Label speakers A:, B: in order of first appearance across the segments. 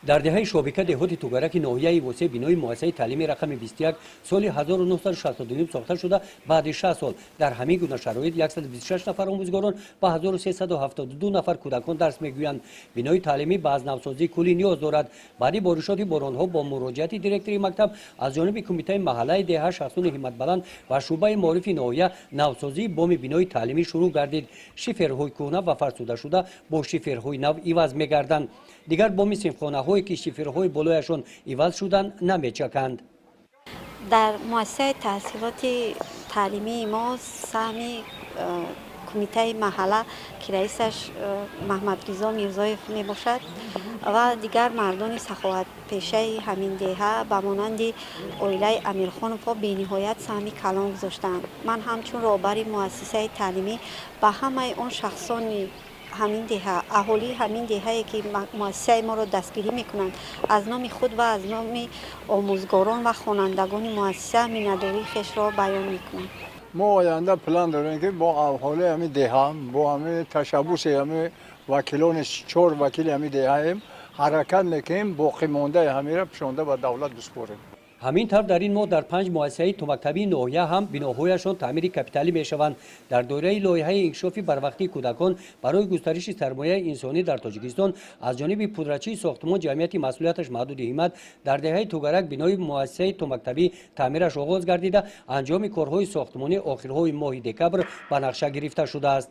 A: Дар деҳаи Шобика, деҳоти Тугараки ноҳияи Восе, бинои муассисаи таълими рақами 21 соли 1969 сохта шуда, баъди 6 сол дар ҳамин гуна шароит 126 нафар омӯзгорон ва 1372 нафар кӯдакон дарс мегӯянд. Бинои таълимӣ ба аз навсозии куллӣ ниёз дорад. Баъди боришоти боронҳо бо муроҷиати директори мактаб аз ҷониби кумитаи маҳаллаи деҳа, шахсони ҳимматбаланд ва шӯъбаи маорифи ноҳия навсозии боми бинои таълимӣ шурӯъ гардид. Шиферҳои кӯҳна ва фарсудашуда бо шиферҳои нав иваз мегарданд. Дигар боми синфхонаҳое, ки шиферҳои болояшон иваз шуданд, намечаканд.
B: Дар муассисаи таҳсилоти таълимии мо саҳми кумитаи маҳалла, ки раисаш Маҳмадризо Мирзоев мебошад, ва дигар мардони саховатпешаи ҳамин деҳа, ба монанди оилаи Амирхоновҳо, бениҳоят саҳми калон гузоштаанд. Ман ҳамчун роҳбари муассисаи таълимӣ ба ҳамаи он шахсони ҳамин деҳа, аҳолии ҳамин деҳае, ки муассисаи моро дастгирӣ мекунанд, аз номи худ ва аз номи омӯзгорон ва хонандагони муассиса миннатдории хешро баён мекунам.
C: Мо оянда план дорем, ки бо аҳолии ҳамин деҳа, бо ҳамин ташаббуси ҳамин вакилони, чор вакили ҳамин деҳаем, ҳаракат мекунем, боқимондаи ҳаминро пӯшонда ба давлат биспорем.
A: Ҳамин тавр, дар ин моҳ дар панҷ муассисаи томактабии ноҳия ҳам биноҳояшон таъмири капиталӣ мешаванд. Дар доираи лоиҳаи инкишофи барвақтии кӯдакон барои густариши сармояи инсонӣ дар Тоҷикистон аз ҷониби пудрачии сохтмон, ҷамъияти масъулияташ маҳдуди «Ҳиммат», дар деҳаи Тугарак бинои муассисаи томактабӣ таъмираш оғоз гардида, анҷоми корҳои сохтмонӣ охирҳои моҳи декабр ба нақша гирифта шудааст.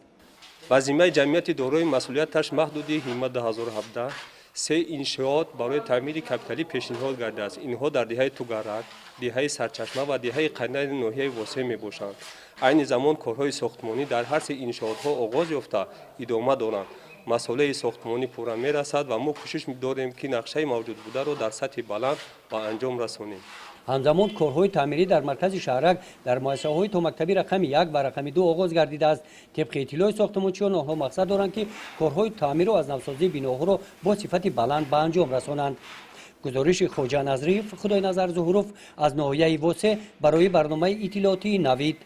D: Ба зиммаи ҷамъияти дорои масъулияташ маҳдуди «Ҳиммат» 2017 се иншоот барои таъмири капиталӣ пешниҳод гардидааст. Инҳо дар деҳаи Тугарак, деҳаи Сарчашма ва деҳаи Қайнари ноҳияи Восе мебошанд. Айни замон корҳои сохтмонӣ дар ҳар се иншоотҳо оғоз ёфта, идома доранд. Масолеҳи сохтмонӣ пурра мерасад ва мо кӯшиш дорем, ки нақшаи мавҷудбударо дар сатҳи баланд ба анҷом расонем.
A: Ҳамзамон корҳои таъмирӣ дар маркази шаҳрак дар муассисаҳои томактабӣ рақами 1 ва рақами 2 оғоз гардидааст. Тибқи иттилои сохтмончиён, онҳо мақсад доранд, ки корҳои таъмиру аз навсозии биноҳоро бо сифати баланд ба анҷом расонанд. Гузориши Хоҷа Назриев, Худойназар Зуҳуров аз ноҳияи Восе барои барномаи иттилоотии «Навид».